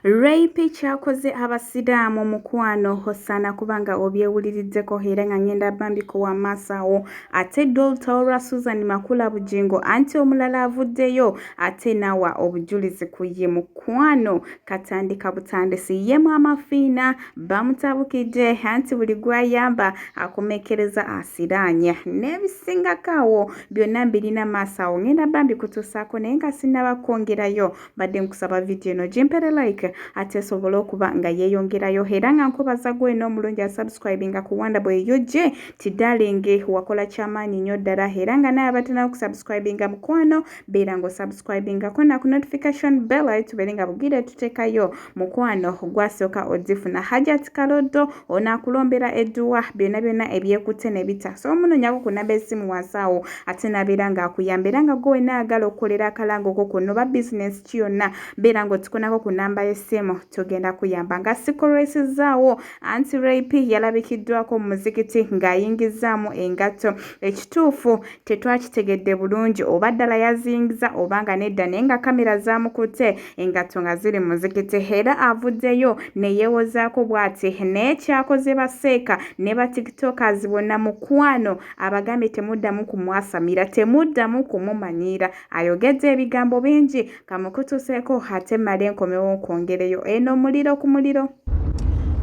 Ray P kyakoze abasiraamu mukwano hosaana kubanga obyewuliriddeko era nga ngenda bambiko wa maaso awo ate Dolta olwa Susan Makula Bugingo anti omulala avuddeyo ate nawa obujulizi ku ye mukwano katandika butandisi ye Maama Fiina bamutabukidde anti buli gwayamba akomekkereza asiraanya n'ebisingako awo byonna mbirina maaso awo ngenda bambi kutuusaako naye nga sinnaba kwongerayo mbadde nkusaba vidiyo eno gimpere like ate esobole okuba nga yeeyongerayo era nga nkubaza gwena omulungi asubscribinga ku Wonderboy UG ti darling wakola kyamaanyi nnyo ddala era nga naye abatana okusubscribinga mukwano beera nga osubscribingako na ku notification bell tubeere nga bugire tuteekayo mukwano gwasooka ozifuna. Hajat Kaloddo ono akulombera edduwa byonna byonna ebyekutte ne bita so omunoonyako ku namba essimu wansi awo ate n'abeera ng'akuyamba era nga gwe wenna ayagala okukolera akalango ko konna oba bizinensi ki yonna beera ng'otukonako ku namba y'essimu tugenda kuyamba nga sikolwesizzaawo. Anti Ray P yalabikiddwako mu muzikiti ng'ayingizzaamu engatto. Ekituufu tetwakitegedde bulungi oba ddala yaziyingiza oba nga nedda naye nga kamera zaamukutte engatto nga ziri mu muzikiti era avuddeyo ne yeewozaako bw'ati naye kyakoze baseeka ne ba tiktokers bonna mukwano abagambye temuddamu kumwasamira temuddamu kumumanyiira ayogedde ebigambo bingi kamukutuseeko ate mmale nkomewo nkwongereyo eno muliro ku muliro.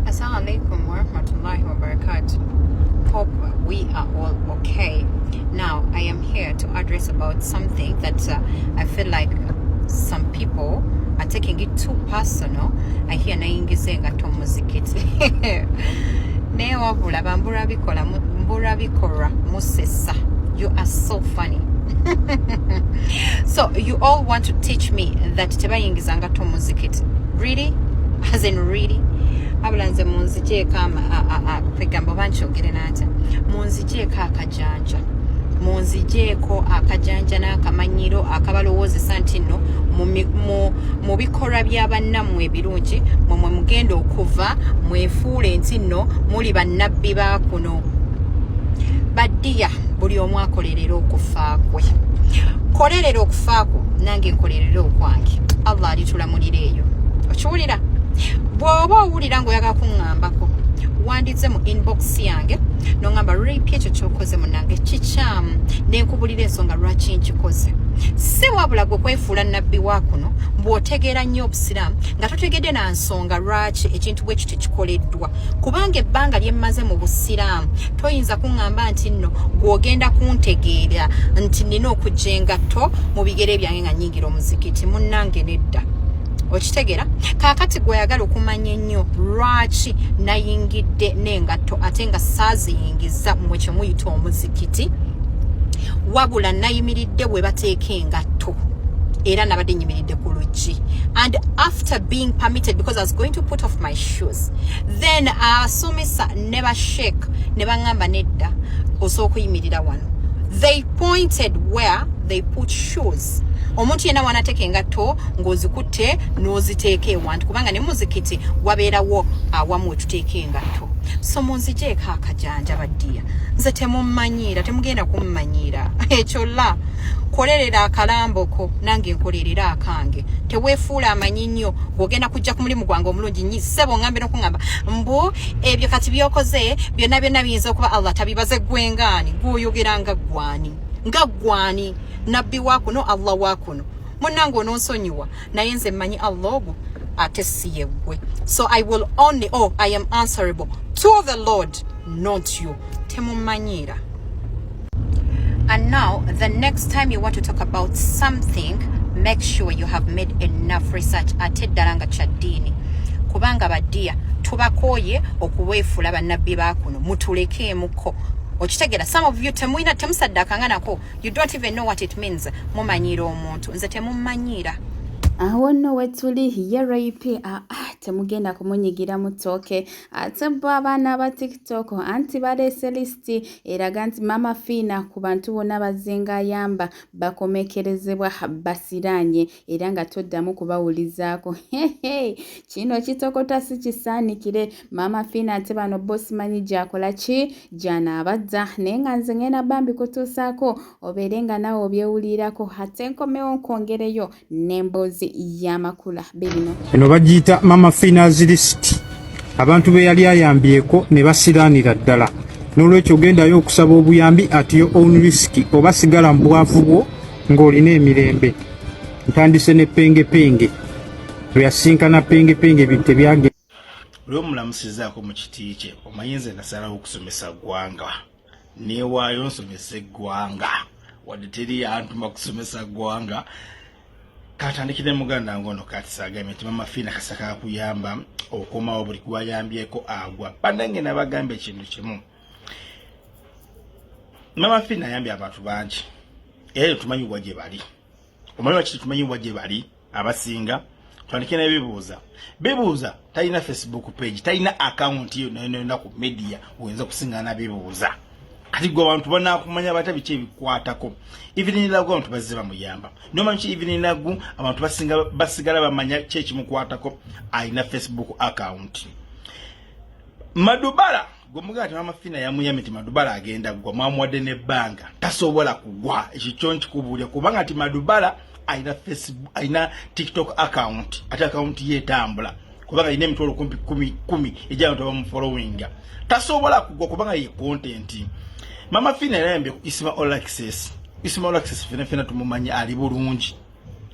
Assalamu alaikum warahmatullahi wabarakatuh. Hope we are all okay. Now, I am here to address about something that I feel like some people are taking it too personal. I hear nayingiza engatto mu muzikiti. Naye wabula bambula bikola mbula bikolwa musesa. You are so funny. So you all want to teach me that tebayingiza ngatto mu muzikiti. Really? As in really? Wabula nze munzigyeko kwegamba oba nkyogere nantya, munzigyeko akajanja, munzigyeko akajanja n'akamanyiro akabalowoozesa nti nno mu bikolwa bya bannammwe ebirungi mwe mugenda okuva mwefuule nti nno muli bannabbi ba kuno. Baddiya, buli omu akolerera okufa kwe. Kolerera okufa kwo, nange nkolerera okwange. Allah alitulamulira eyo. Okiwulira? Bw'oba owulira ng'oyagala kuŋŋambako, wandize mu inbox yange noŋŋamba, "Ray P, ekyo kyokoze munange kikyamu," nenkubulira ensonga lwaki nkikoze. Si wabula gwe kwefuula nabbi wa kuno bw'otegeera nnyo obusiraamu nga totegedde na nsonga lwaki ekintu bwe kityo kikoleddwa, kubanga ebbanga lye mmaze mu busiraamu toyinza kuŋŋamba nti nno gw'ogenda kuntegeera nti nina okujja engatto mu bigere byange nga nnyingira omuzikiti. Munnange, nedda. Okitegeera? Kaakati gweyagala okumanya ennyo lwaki nayingidde n'engatto ate nga saaziyingiza mmwe kye muyita omuzikiti, wabula nayimiridde we bateeka engatto era nabadde nyimiridde ku luggi, and after being permitted, because I was going to put off my shoes, then abasomesa ne basheek ne baŋŋamba, "Nedda, osobola okuyimirira wano." They pointed where they put shoes. Omuntu yenna wanateeka engatto ng'ozikutte n'oziteeka ewantu, kubanga ne muzikiti wabeerawo awamu wetuteeka engatto. So munzigyeko akajanja, baddiya. Nze temummanyiira, temugenda kummanyiira ekyo. La kolerera akalamboko, nange nkolerera akange. Teweefuula amanyi nnyo ng'ogenda kujja ku mulimu gwange omulungi nyi ssebo ngambe n'okuŋŋamba mbu ebyo kati byokoze byonna byonna biyinza okuba Allah tabibaze. Gwengaani gw'oyogera nga gwani, nga gwani nabbi wa kuno, Allah wa kuno? Munnange, ononsonyiwa, naye nze mmanyi Allah ogwo ate si yeggwe. So I will only, oh, I am answerable to the Lord, not you. Temumanyiira. And now, the next time you want to talk about something, make sure you have made enough research, ate ddala nga kya ddiini, kubanga baddiya tubakooye okuweefuula bannabbi ba kuno. Mutulekeemuko. Okitegeera? Some of you temulina, temusaddakanga nako. You don't even know what it means. Mumanyiira omuntu. Nze temummanyiira. Awo nno wetuli ye Ray P. temugenda kumunyigira mu ttooke. Ate bo abaana ba TikTok anti baleese lisiti eraga nti Maama Fiina ku bantu bonna bazzenga ayamba bakomekerezebwa basiraanye era nga toddamu kubawulizaako. Kino kitokota si kisaanikire. Maama Fiina ate bano bo simanyi gy'akola ki gy'anaabadda, naye nga nze ngenda bambi kutuusaako obeere nga naawe obyewulirako ate nkomewo nkwongereyo n'emboozi y'amakula bibino. Eno bagiyita Mama Fina's list, abantu be yali ayambyeko ne basiraanira ddala. N'olwekyo gendayo okusaba obuyambi at your own risk, oba sigala mu bwavu bwo ng'olina emirembe. Ntandise ne Pengepenge. Lwe yasinkana Pengepenge ebintu tebyagenda. Oli omulamusizaako mu kiti kye. Omanyi nze nasalawo okusomesa ggwanga, neewaayo nsomesa eggwanga, wadde teri yantuma kusomesa ggwanga. Katandikire muganda wange ono kati agambye nti Mama Fiina kasaka akuyamba okomawo buli gwayambyeko agwa. Bannange, nabagambye ekintu kimu, Mama Fiina ayambye abantu bangi era tetumanyi wa gye bali. Omanyi lwaki tetumanyi wa gye bali? Abasinga twandike nebibuuza bibuuza talina Facebook page, talina account yonna ku media oyinza kusingana bibuuza. Kati gwe abantu banakumanya bata biki ebikwatako? Evelyn Lagu abantu bazze bamuyamba, nomanyi ki? Evelyn Lagu abantu basinga basigala bamanya ki ekimukwatako, alina Facebook account. Madubala gwe mugaa nti Mama Fina yamuyambye nti Madubala agenda gwa, mwamuwadde nebbanga, tasobola kugwa. Ekyo kyo nkikubuulya kubanga nti Madubala alina Facebook, alina TikTok account, ate account ye etambula kubanga alina emitwalo kumpi kumi kumi egy'abantu abamufollowinga. Tasobola kugwa kubanga ye content. Mama Fina yayambye ku Isma All Access. Isma All Access fena fena tumumanyi, ali bulungi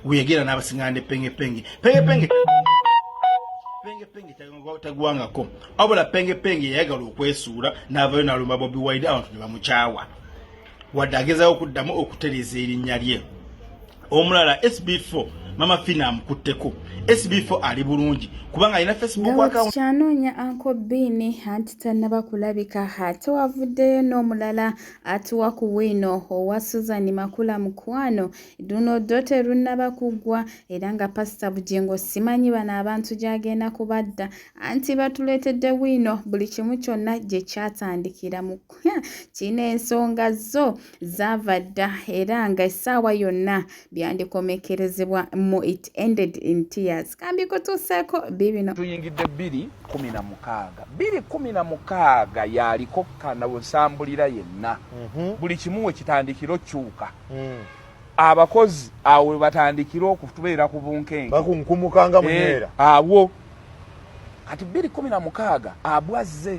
weyagera n'abasinga ne Penge Penge. Penge Penge, Penge Penge tagwangako, wabula Penge Penge yayagala okwesuula n'avayo n'alumba Bobi Wine, abantu ne bamukyawa, wadde agezaho okuddamu okutereeza erinnya lye. Omulala SB4, Mama Fina amukutteko. SB4 ali bulungi kubanga alina Facebook nga account. Kyanoonya Uncle Bean anti tannaba kulabika, ate wavuddeyo n'omulala atuwa ku bwino owa Susan Makula. Mukwano, luno ddo terunnaba kuggwa era nga Pasita Bugingo simanyi bano abantu gy'agenda kubadda, anti batuleetedde bwino buli kimu kyonna gye kyatandikira mu kino. Ensonga zo zaava dda era nga essaawa yonna byandikomekerezebwa mu it ended in tears. Kambikutuuseeko bibino. Tuyingidde 2016. 2016 yaliko kana nsambulira yenna. Buli kimu we kitandikira okyuka. Abakozi awo we batandikira okutubeera ku bunkenke. Bakunkumukanga. Munyeera. Awo kati 2016 abwazze.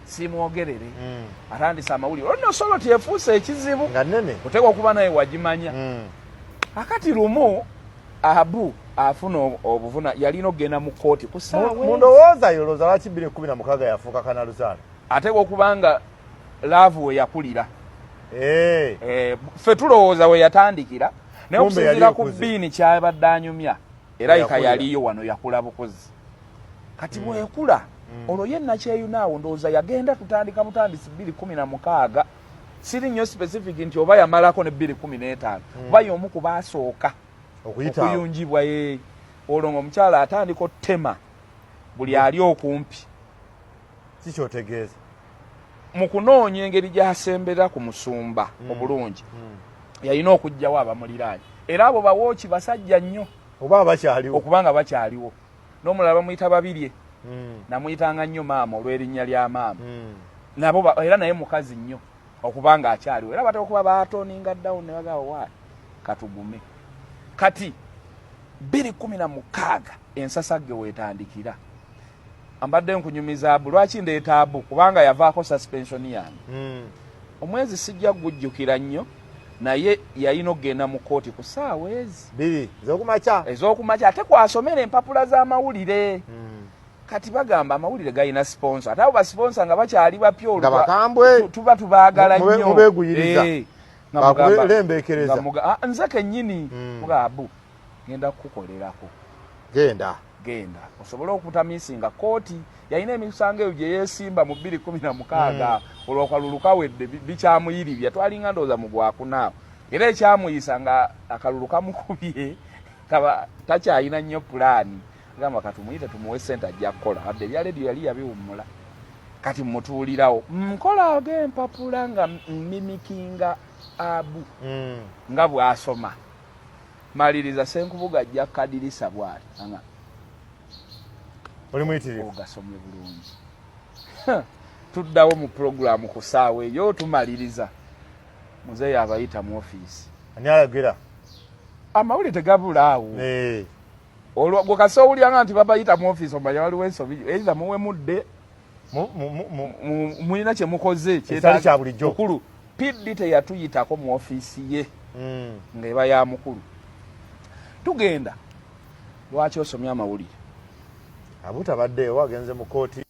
Simwogerere. Atandise amawulire olwo solo tyefuuse ekizibu. Nga nene. Oteekwa okuba naye wagimanya. Akati lumu Abu afuna obuvuna, yalina okugenda mu kooti ku ssaawa Mu ndowooza yo, olowooza lwaki 2016 yafuuka kanaluzaala? Ateekwa okuba nga love we yakulira. Eh. Eh, ffe tulowooza we yatandikira, naye Kumbe yali okusinziira ku ekuze. Biini kyabadde anyumya, era ika Yakulira. yaliyo wano yakula bukozi. Kati bwekula olwo ye nakyeyuna awo ndowooza yagenda tutandika butandisi 2016. Siri nnyo specific nti oba yamalako ne 2015, kuba y'omu ku baasooka okuyita awo. Okuyunjibwa ye olwo nga omukyala atandika ottema buli ali okumpi. Kikyotegeeza? Mu kunoonya engeri gy'asembera ku musumba obulungi, yalina okuggyawo abamuliraanye, era abo bawooki basajja nnyo. Oba abakyaliwo. Okuba nga bakyaliwo. N'omulala bamuyita Babirye. Namuyitanga nnyo maama olw'erinnya lya maama. Nabo era naye mukazi nnyo okuba nga akyaliwo, era batera okuba batoninga down ne bagamba wa katugume. Kati 2016 ensasagge weetandikira. Ambadde nkunyumiza Abu. Lwaki ndeeta Abu? Kubanga yavaako suspension yange. Omwezi sijja kugujjukira nnyo, naye yalina okugenda mu kooti ku ssaawa ezi 2 ez'okumakya. Ez'okumakya, ate kwasomera empapula z'amawulire. Kati bagamba amawulire galina sponsor, ate abo basponsor nga bakyali bapya olwo Nga bakambwe. Tuba tubaagala nnyo. Mubeeguyiriza. Eh, nga mugamba- Bakulembeekereza. nga ah, nze kennyini muga Abu, ngenda kukukolerako. Genda. Genda osobole okutamisinga kooti. Yalina emisango eyo gye yeesimba mu 2016. Olwo akalulu kawedde, bikyamuyiribya. Twalinga ndowooza mu gwakunaawo, era ekyamuyisa nga akalulu kamukubye kaba takyalina nnyo pulaani. Gamba katumuyite tumuwe sente, ajja kukola. Adde ebya lediyo yali yabiwummula. Kati mutuulirawo nkola ag'empapula nga mimikinga abu nga bw'asoma. Maliriza, Senkubuga ajja kadirisa bw'ati anga Oli muyitirivu. Ogasomye bulungi. Tuddawo mu pulogulaamu ku ssaawa eyo, tumaliriza, muzeeyi abayita mu ofiisi. Ani ayogera? Amawulire tegabulaawo. Olwo gwe kasi owulyanga nti babayita mu ofiisi, omanya waliwo ensobi, either muwemudde, mulina kye mukoze. Ekitali kya bulijjo. Mukulu PD teyatuyitako mu ofiisi ye ng'eba ya mukulu. Tugenda, lwaki osomye amawulire? Abutabaddeewo, agenze mu kooti.